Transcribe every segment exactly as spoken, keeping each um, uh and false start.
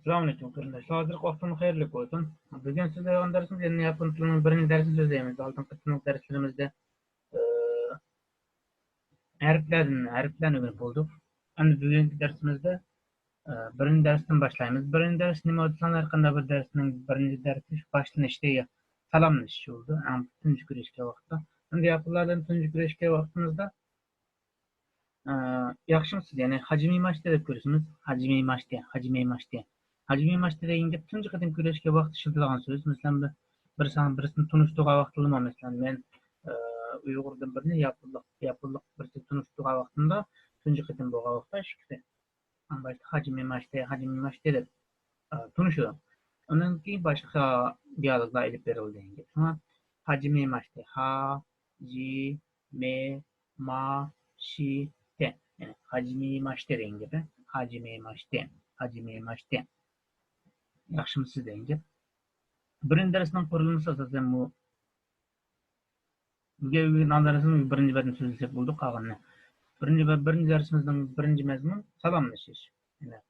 ئەسسالامۇئەلەيكۇم قېرىنداشلار، ھازىرقى ۋاقتىڭلار خەيرلىك بولسۇن. بۈگۈن سىزلەر بىلەن دەرسىمىز يەنە ياپون تىلىنىڭ بىرىنچى دەرسىنى سۆزلەيمىز. ئالدىنقى قېتىملىق دەرسلىرىمىزدە، ئى، ھەرپلەردىن، ھەرپلەرنى ئۆگىنىپ بولدۇق. ئەمدى بۈگۈنكى دەرسىمىزدە، ئى، بىرىنچى دەرستىن باشلايمىز. بىرىنچى دەرس نېمە دېسەڭلار، ھەر قانداق بىر دەرسنىڭ بىرىنچى دەرسى باشلىنىشى، سالاملىشىش بولىدۇ. ئەڭ تۇنجى كۆرۈشكەن ۋاقىتتا. ئەمدى ياپونلار بىلەن تۇنجى كۆرۈشكەن ۋاقتىمىزدا، ئى، ياخشىمۇسىز؟ يەنى ھاجىمېماشىتە دەپ كۆرىسىمىز. ھاجىمېماشىتە، ھاجىمېماشىتە. ھاجىمېماشىتە دېگەن گەپ تۇنجى قېتىم كۆرۈشكەن ۋاقىتتا ئىشلىتىلىدىغان سۆز. مەسىلەن، بىر، بىر سان، بىرسىنى تونۇشتۇرغان ۋاقتىدىمۇ، مەسىلەن، مەن، ئى، ئۇيغۇردىن بىرنى ياپونلۇق، ياپونلۇق بىرسىگە تونۇشتۇرغان ۋاقتىمدا، تۇنجى قېتىم بولغان ۋاقىتتا ئىككىسى ئەڭ باشتا ھاجىمېماشىتە، ھاجىمېماشىتە دەپ، ئى، تونۇشىدۇ. ئۇنىڭ كېيىن باشقا دىيالوگلار ئېلىپ بېرىلىدۇ دېگەن گەپ. شۇڭا ھاجىمېماشىتە، ھا، جى، مې، ما، شى، تې. يەنى ھاجىمېماشىتە دېگەن گەپ. ھاجىمېماشىتە، ھاجىمېماشىتە. ياخشىمۇسىز دېگەن گەپ. بىرىنچى دەرسنىڭ قۇرۇلمىسى ئاساسەن بۇ. بۈگۈنكى نان دەرسىمىز بىرىنچى بەتنى سۆزلىسەك بولدى، قالغىنىنى. بىرىنچى بەت، بىرىنچى دەرسىمىزنىڭ بىرىنچى مەزمۇن سالاملىشىش. يەنى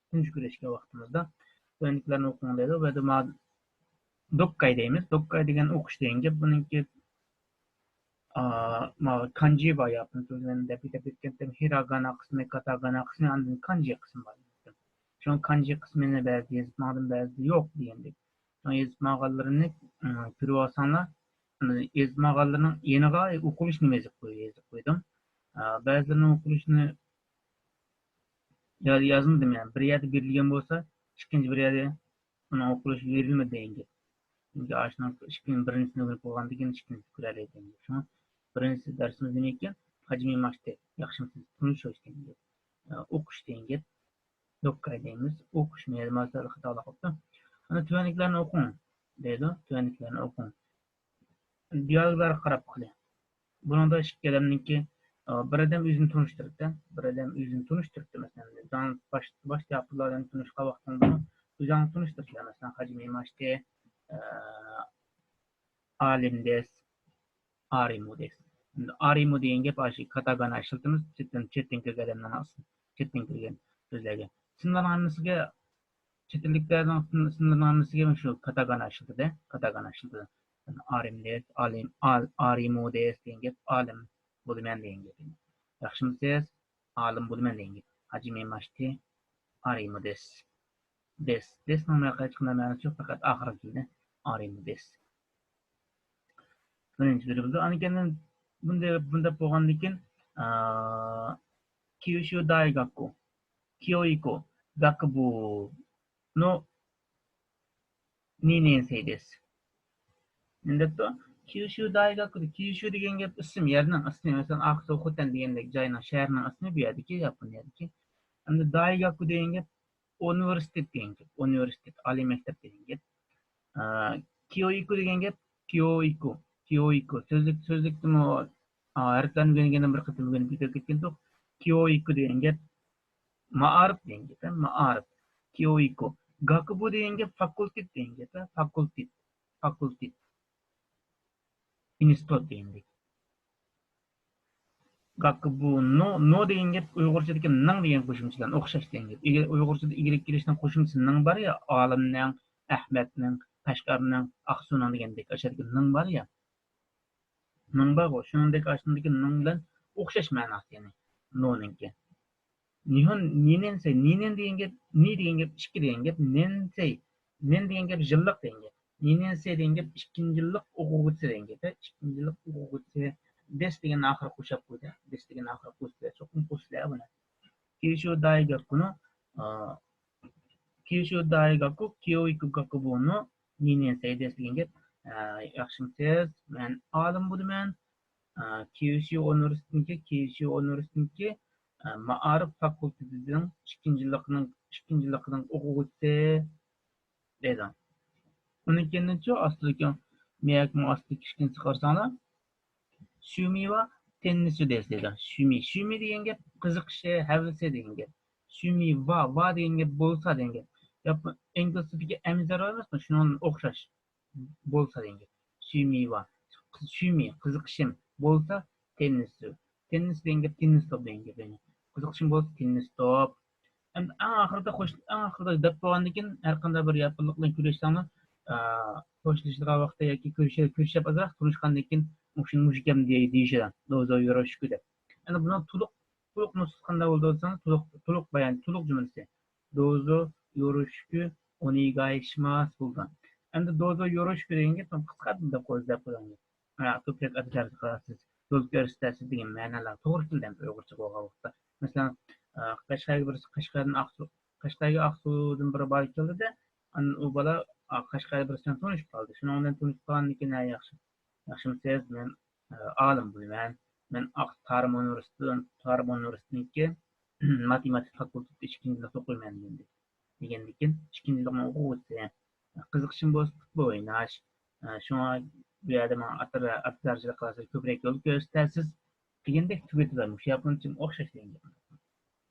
تۇنجى كۆرۈشكەن ۋاقتىمىزدا تۆۋەندىكىلەرنى ئوقۇڭ دەيدۇ. بۇ يەردە ما-، دوككاي دەيمىز. دوككاي دېگەن ئوقۇش دېگەن گەپ. بۇنىڭكى، ئا، ما-، كانجى بار، ياپون تىلىدا دەپ، دەپ ئۆتكەنتىم. ھىراگانا قىسمى، كاتاگانا قىسمى، ئاندىن كانجى قىسمى بار. شۇڭا كانجى قىسمىنى بەزىدە يېزىپ ماڭدىم، بەزىدە يوق دېگەندەك. شۇڭا يېزىپ ماڭغانلىرىنى، ئىم، كۆرۈۋالساڭلار، ئەمدى يېزىپ ماڭغانلىرىنىڭ يېنىغا ئوقۇلۇش نېمە يېزىپ قوي-، يېزىپ قويدۇم. ئا، بەزىلىرىنىڭ ئوقۇلۇشىنى يا-، يازمىدىم، يەنى بىر يەردە بېرىلگەن بولسا، ئىككىنچى بىر يەردە ئۇنىڭ ئوقۇلۇشى بېرىلمىدى دېگەن گەپ. چۈنكى ئاشۇنىڭ ئىككىنچى، بىرىنچىسىنى ئۆگىنىپ بولغاندىن كېيىن ئىككىنچىسىنى كۆرەلەيدۇ دېگەن گەپ. شۇڭا بىرىنچى دەرسىمىز نېمە ئىكەن؟ ھاجىمېماشىتە، ياخشىمۇسىز، تونۇشۇش دېگەن گەپ. ئا، ئوقۇش دېگەن گەپ. دوككاي دەيمىز، ئوقۇش مەزمۇنى خاتالىق بوپتۇ. ئەنە تۆۋەندىكىلەرنى ئوقۇڭ دەيدۇ، تۆۋەندىكىلەرنى ئوقۇڭ. دىيالوگلارغا قاراپ باقىلى. بۇنىڭدا ئىككى ئادەمنىڭكى، ئا، بىر ئادەم ئۆزىنى تونۇشتۇرۇپتۇ، بىر ئادەم ئۆزىنى تونۇشتۇرۇپتۇ. مەسىلەن، جان-، باش-، باشتا ياپونلار بىلەن تونۇشقان ۋاقتىڭدا ئۆزۈڭنى تونۇشتۇرۇپسىلەر. مەسىلەن، ھاجىمېماشىتە، ئا، ئالىم دېس، ئارىمۇ دېس. ئەمدى ئارىمۇ دېگەن گەپ ئاشۇ كاتاگانا ئىشلىتىمىز، چەتتىن، چەتتىن كىرگەن ئادەمنىڭ ئاسمى، چەتتىن كىرگەن سۆزلەرگە. ئىسىملارنىڭ ھەممىسىگە، چەت ئەللىكلەرنىڭ ئىسىم-، ئىسىملىرىنىڭ ھەممىسىگە شۇ كاتاگانا ئىشلىتىدۇ، كاتاگانا ئىشلىتىدۇ. ئارىم دېس، ئالىم، ئال-، ئارىمۇ دېس دېگەن گەپ ئالىم بولىمەن دېگەن گەپ. ياخشىمۇسىز؟ ئالىم بولىمەن دېگەن گەپ. ھاجىمېماشىتە، ئارىمۇ دېس. دېس. دېسنىڭ ھېچقانداق مەنىسى يوق، پەقەت ئاخىرىغا كېلىدۇ. ئارىمۇ دېس. بىرىنچى بىرى بولدى. ئاندىن كېيىن بۇنداق، بۇنداق بولغاندىن كېيىن، ئا، كيۇشۇ دايگاكۇ، كيوئىكۇ، گاكۇبۇ نو نىنېنسېي دېس. نېمە دەپتۇ؟ كيۇشۇ دايگاكۇ، كيۇشۇ دېگەن گەپ ئىسىم، يەرنىڭ ئىسمى، مەسىلەن، ئاقسۇ، خوتەن دېگەندەك جاينىڭ، شەھەرنىڭ ئىسمى بۇ يەردىكى، ياپونىيەدىكى. ئەمدى دايگاكۇ دېگەن گەپ ئۇنىۋېرسىتېت دېگەن گەپ، ئۇنىۋېرسىتېت، ئالىي مەكتەپ دېگەن گەپ. ئا، كيوئىكۇ دېگەن گەپ، كيوئىكۇ، كيوئىكۇ. سۆزلۈك، سۆزلۈكتىمۇ، ئا، ھەرپلەرنى ئۆگەنگەندىن بىر قېتىم ئۆگىنىپ كېتىپ كەتكەنتۇق. كيوئىكۇ دېگەن گەپ مائارىپ دېگەن گەپ، مائارىپ. كيوئىكۇ. گاكۇبۇ دېگەن گەپ فاكۇلتېت دېگەن گەپ، فاكۇلتېت، فاكۇلتېت. ئىنستىتۇت دېگەندەك. گاكۇبۇ نو، نو دېگەن گەپ ئۇيغۇرچىدىكى نىڭ دېگەن قوشۇمچە بىلەن ئوخشاش دېگەن گەپ. ئىگە-، ئۇيغۇرچىدا ئىگىلىك كېلىشنىڭ قوشۇمچىسى نىڭ بار يا، ئالىمنىڭ، ئەخمەتنىڭ، قەشقەرنىڭ، ئاقسۇنىڭ دېگەندەك ئاشۇ يەردىكى نىڭ بار يا. نىڭ بارغۇ، شۇنىڭدەك ئاشۇندىكى نىڭ بىلەن ئوخشاش مەناسى يەنى نونىڭكى. نىھون، نىنېنسەي، نىنېن دېگەن گەپ، نى دېگەن گەپ ئىككى دېگەن گەپ، نېنسەي، نېن دېگەن گەپ يىللىق دېگەن گەپ. نىنېنسەي دېگەن گەپ ئىككىنچى يىللىق ئوقۇغۇچىسى دېگەن گەپ، ئىككىنچى يىللىق ئوقۇغۇچىسى. دېس دېگەننى ئاخىرىغا قوشۇپ قويدى. دېس دېگەننى ئاخىرىغا قوشۇپ، چوقۇم قوشۇپ بۇنى. كيۇشۇ دايگاكۇنو، ئا، كيۇشۇ دايگاكۇ كيوئىكۇ گاكۇبۇنو نىنېنسەي دېس دېگەن گەپ. ئا، ياخشىمۇسىز؟ مەن ئالىم بولىمەن. ئا، كيۇشۇ ئۇنىۋېرسىتېتىنىڭكى، كيۇشۇ ئۇنىۋېرسىتېتىنىڭكى، ئا، مائارىپ فاكۇلتېتىنىڭ ئىككىنچى يىللىقىنىڭ، ئىككىنچى يىللىقىنىڭ ئوقۇغۇچىسى دەيدۇ. ئۇنىڭ كېيىنچۇ ئاستىدىكى، مىياكمۇ ئاستىدىكى ئىككىنچىسى قارىساڭلار، شۇمى ۋا تېننىسۇ دېس دەيدۇ. شۇمى، شۇمى دېگەن گەپ قىزىقىشى، ھەۋىسى دېگەن گەپ. شۇمى ۋا، ۋا دېگەن گەپ بولسا دېگەن گەپ. ياپون ئىنگلىزچىدىكى ئەمىزەر بار ئەمەسمۇ؟ شۇنىڭ ئوخشاش. بولسا دېگەن گەپ. شۇمى ۋا. قىز-، شۇمى، قىزىقىشىم بولسا تېننىسۇ. تېننىس دېگەن گەپ تېننىس توپ دېگەن گەپ. يەنى قىزىقىشىم بولسا تېننىس توپ. ئەمدى ئەڭ ئاخىرىدا خوش، ئەڭ ئاخىرىدا دەپ بولغاندىن كېيىن، ھەر قانداق بىر ياپونلۇق بىلەن كۆرۈشسەڭلار، ئە، خوشلىشىدىغان ۋاقىتتا ياكى كۆرۈشە-، كۆرۈشۈپ ئازراق تونۇشقاندىن كېيىن، مۇشۇ، مۇشۇ گەپنى دېي-، دېيىشىدۇ، دوزو يوروشكۇ دەپ. ئەنە بۇنىڭ تولۇق، تولۇق نۇسخىسى قانداق بولىدۇ دېسەڭىز، تولۇق، تولۇق بايان، تولۇق جۈملىسى. دوزو يوروشكۇ ئونېگايشىماس بولىدۇ. ئەمدى دوزو يوروشكۇ دېگەن گەپ قىسقارتىلىپ دەپ قويىسىز، دەپ قويغان گەپ. ھە، كۆپرەك ئاتىتارچىلىق قىلارسىز، يول كۆرسىتەرسىز دېگەن مەنىلەر توغرا كېلىدۇ ئەمدى ئۇيغۇرچە بولغان ۋاقىتتا. مەسىلەن، ئە، قەشقەرگە بىرسى، قەشقەردىن ئاقسۇ، قەشقەرگە ئاقسۇدىن بىر بالا كەلدى-دە، ئاندىن ئۇ بالا، ئا، قەشقەر بىرسى بىلەن تونۇشۇپ قالدى. شۇنىڭ بىلەن تونۇشۇپ قالغاندىن كېيىن، ھە، ياخشى، ياخشىمۇسىز؟ مەن، ئە، ئالىم بولىمەن. مەن ئاق-، تارىم ئۇنىۋېرسىتېتىدىن، تارىم ئۇنىۋېرسىتېتىدىكى ماتېماتىكا فاكۇلتېتىدا ئىككىنچى يىللىقتا ئوقۇيمەن دېگەندىكىن، دېگەندىكىن، ئىككىنچى يىللىقنىڭ ئوقۇغۇچىسى. قىزىقىشىم بولسا پۇتبول ئويناش. شۇڭا بۇ يەردە ماڭا ئاتىتارچىلىق قىلارسىز، كۆپرەك يول كۆرسىتەرسىز دېگەندەك تۈگىتىدۇ. مۇشۇ ياپونچىمۇ ئوخشاش دېگەن گەپ.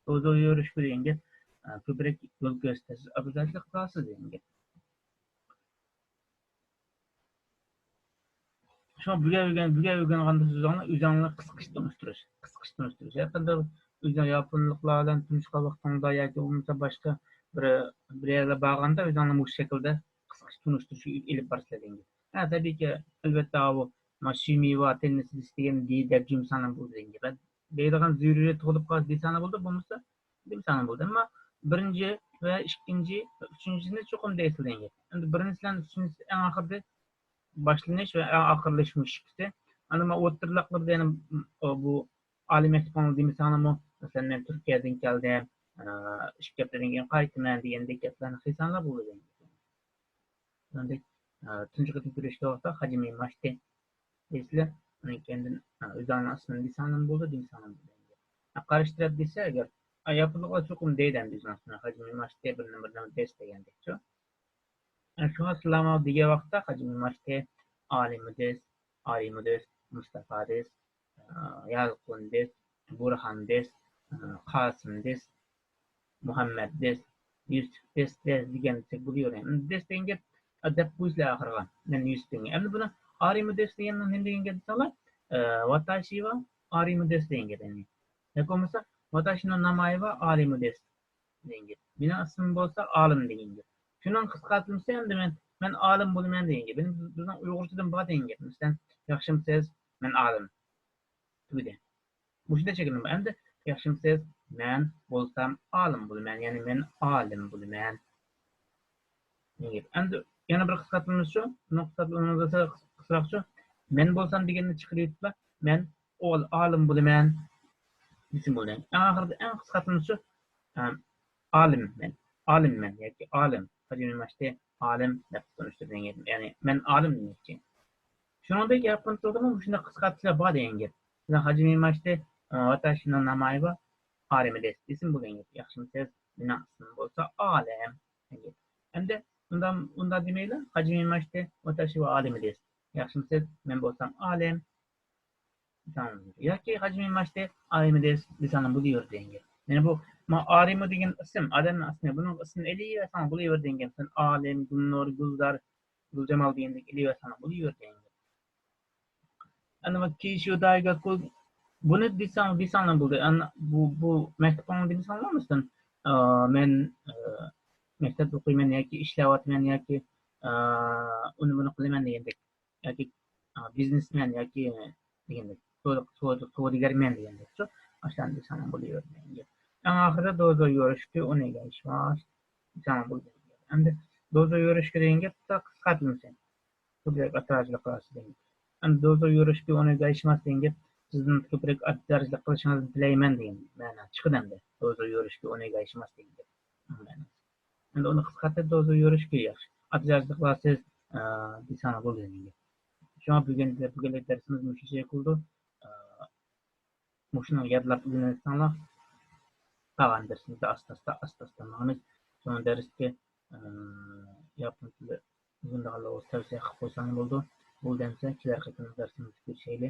دوزو يورۇشكۇ دېگەن گەپ، كۆپرەك يول كۆرسىتەرسىز، ئاتىتارچىلىق قىلارسىز دېگەن گەپ. شۇڭا بۈگۈن ئۆگەن-، بۈگۈن ئۆگەنگەندە سۆزۈڭلار، ئۆزۈڭلار قىسقىچە تونۇشتۇرۇش، قىسقىچە تونۇشتۇرۇش. ھەر قانداق ئۆزۈڭ ياپونلۇقلار بىلەن تونۇشقان ۋاقتىڭدا ياكى بولمىسا باشقا بىر، بىر يەرگە بارغاندا ئۆزۈڭلار مۇشۇ شەكىلدە قىسقىچە تونۇشتۇرۇش ئېلىپ بارىسىلەر دېگەن گەپ. ھە، تەبىئىيكى، ئەلۋەتتە، ئاۋۇ، ما شىمى ۋا تېننىس دېگەن دېيىدە جۈمسانىم بولدى دېگەن گەپ. دەيدىغان زۆرۈرىيەت تۇغۇلۇپ قالسا دېسەڭلار بولىدۇ، بولمىسا دېمىسەڭلار بولىدۇ. ئەمما بىرىنچى ۋە ئىككىنچى، ئۈچىنچىسىنى چوقۇم دەيسىلەر دېگەن گەپ. ئەمدى بىرىنچىسى بىلەن ئۈچىنچىسى ئەڭ ئاخىرىدا باشلىنىش ۋە ئەڭ ئاخىرلىشىش مۇشۇ ئىككىسى. ئەمما ئوتتۇرىلاقلىرىدا يەنە، م، ئو، بۇ ئالىي مەكتىپىڭلار دېمىسەڭلارمۇ، مەسىلەن، مەن تۈركىيەدىن كەلدىم، ئە، ئىككى ھەپتىدىن كېيىن قايتىمەن دېگەندەك گەپلەرنى قىلساڭلار بولىدۇ. شۇنىڭدەك، ئە، تۇنجى قېتىم كۆرۈشتە ۋاقىتتا ھاجىمى ماشتى دەيسىلەر. ئۇنىڭ كەينىدىن، ئە، ئۆزۈڭنىڭ ئىسمىنى دېسەڭلارمۇ بولىدۇ، دېمىسەڭلارمۇ بولىدۇ. ئە، قارشى تەرەپ دېسە ئەگەر، ئە، ياپونلۇقلار چوقۇم دەيدۇ ئەمدى ئۆزىنىڭ ئىسمىنى، ھاجىمى ماشتى بىر نېمە بىر نېمە دېس دېگەندەكچۇ. ئە، شۇڭا سىلەرمۇ دېگەن ۋاقىتتا ھاجىمى ماشتى، ئالىمۇ دېس، ئالىمۇ دېس، مۇستافا دېس، ئە، يالقۇن دېس، بۇرھان دېس، ئە، قاسىم دېس، مۇھەممەد دېس، يۈسۈپ دېس، دېس دېگەن دېسەك بولۇۋېرىدۇ. دېس دېگەن گەپ، ئە، دەپ قويىسىلەر ئاخىرىغا. مەن يۈسۈپ دېگەن. ئەمدى بۇنى ئارىمۇ دېس دېگەن نېمە دېگەن گەپ دېسەڭلار، ئە، ۋاتاشى ۋا ئارىمۇ دېس دېگەن گەپ ئەمدى. ياكى بولمىسا، ۋاتاشى نو نامايى ۋا ئارىمۇ دېس دېگەن گەپ. مېنىڭ ئىسمىم بولسا ئالىم دېگەن گەپ. شۇنىڭ قىسقارتىلمىسى ئەمدى مەن، مەن ئالىم بولىمەن دېگەن گەپ. بىزنىڭ ئۇيغۇرچىدىن بار دېگەن گەپ. مەسىلەن، ياخشىمۇسىز؟ مەن ئالىم. تۈگىدى. مۇشۇنداق شەكىلدە ئەمدى ياخشىمۇسىز؟ مەن بولسام ئالىم بولىمەن، يەنى مەن ئالىم بولىمەن. ئەمدى يەنە بىر قىسقارتمىسى شۇ، بۇنىڭ قىسقارتمىسى قىسقىراق شۇ. مەن بولسام دېگەننى چىقىرىۋېتىپلا، مەن ئال-، ئالىم بولىمەن دېسىم بولدى. ئەڭ ئاخىرىدا ئەڭ قىسقارتمىسى شۇ، ئەم، ئالىم مەن، ئالىم مەن ياكى ئالىم، ھاجىمى ماشتى ئالىم دەپ تونۇشتۇردى دېگەن گەپ. يەنى مەن ئالىم دېمەكچى. شۇنىڭدەك ياپون تىلىدىمۇ مۇشۇنداق قىسقارتىشلار بار دېگەن گەپ. مەسىلەن، ھاجىمى ماشتى، ئە، ۋاتاشىنىڭ نامايى ۋا ئالىم دېس دېسىم بولغان گەپ. ياخشىمۇسىز؟ مېنىڭ ئىسمىم بولسا ئالىم دېگەن گەپ. ئەمدى ئۇنداق، ئۇنداق دېمەيلا، ھاجىمى ماشتى ۋاتاشى ۋا ئالىم دېس. ياخشىمۇسىز؟ مەن بولسام ئالىم. ياكى ھاجىمى ماشتى ئارىمۇ دېس دېسەڭلار بولۇۋېرىدۇ دېگەن گەپ. يەنى بۇ، ما ئارىمۇ دېگەن ئىسىم، ئادەمنىڭ ئىسمى، بۇنىڭ ئىسمىنى ئېلىۋەرسەڭلار بولۇۋېرىدۇ دېگەن گەپ. مەسىلەن، ئالىم، گۈلنۇر، گۈلزار، گۈلجامال دېگەندەك ئېلىۋەرسەڭلار بولۇۋېرىدۇ دېگەن گەپ. ئەنە ما كىشۇ دايگاكۇ، بۇنى دېسەڭ، دېسەڭلار بولدى. ئەنە بۇ، بۇ مەكتۇپۇڭنى دېمىسەڭلار، مەسىلەن، ئا، مەن، ئا، مەكتەپتە ئوقۇيمەن ياكى ئىشلەۋاتىمەن ياكى، ئا، ئۇنى بۇنى قىلىمەن دېگەندەك. ياكى، ئا، بىزنېسمەن ياكى دېگەندەك، سودا-، سودا-، سودىگەرمەن دېگەندەكچۇ. ئاشۇنداق دېسەڭلار بولۇۋېرىدۇ دېگەن گەپ. ئەڭ ئاخىرىدا دوزو يورۇشكۇ ئونېگايشىماس دېسەڭلار بولىدۇ دېگەن گەپ. ئەمدى دوزو يورۇشكۇ دېگەن گەپ قىسقارتىلمىسى. كۆپرەك ئاتىتارچىلىق قىلارسىز دېگەن گەپ. ئەمدى دوزو يورۇشكۇ ئونېگايشىماس دېگەن گەپ سىزدىن كۆپرەك ئاتىتارچىلىق قىلىشىڭىزنى تىلەيمەن دېگەن مەنا چىقىدۇ ئەمدى. دوزو يورۇشكۇ ئونېگايشىماس دېگەن گەپ. ئەمدى ئۇنى قىسقارتىپ دوزو يورۇشكۇ ياخشى. ئاتىتارچىلىق قىلارسىز، ئە، دېسەڭلار بولىدۇ دېگەن گەپ. شۇڭا بۈگۈن، بۈگۈنلۈك دەرسىمىز مۇشۇ شەكىلدە. ئە، مۇشۇنى يادلاپ ئۆگىنىۋەتسەڭلار، قالغان دەرسىمىزدە ئاستا-ئاستا، ئاستا-ئاستا ماڭىمىز. شۇڭا دەرستىكى، ئە، ياپون تىلى ئۆگىنىدىغانلار بولسا تەۋسىيە قىلىپ قويساڭلار بولىدۇ. بولدى ئەمسە كېلەر قېتىم دەرسىمىزدە كۆرۈشەيلى.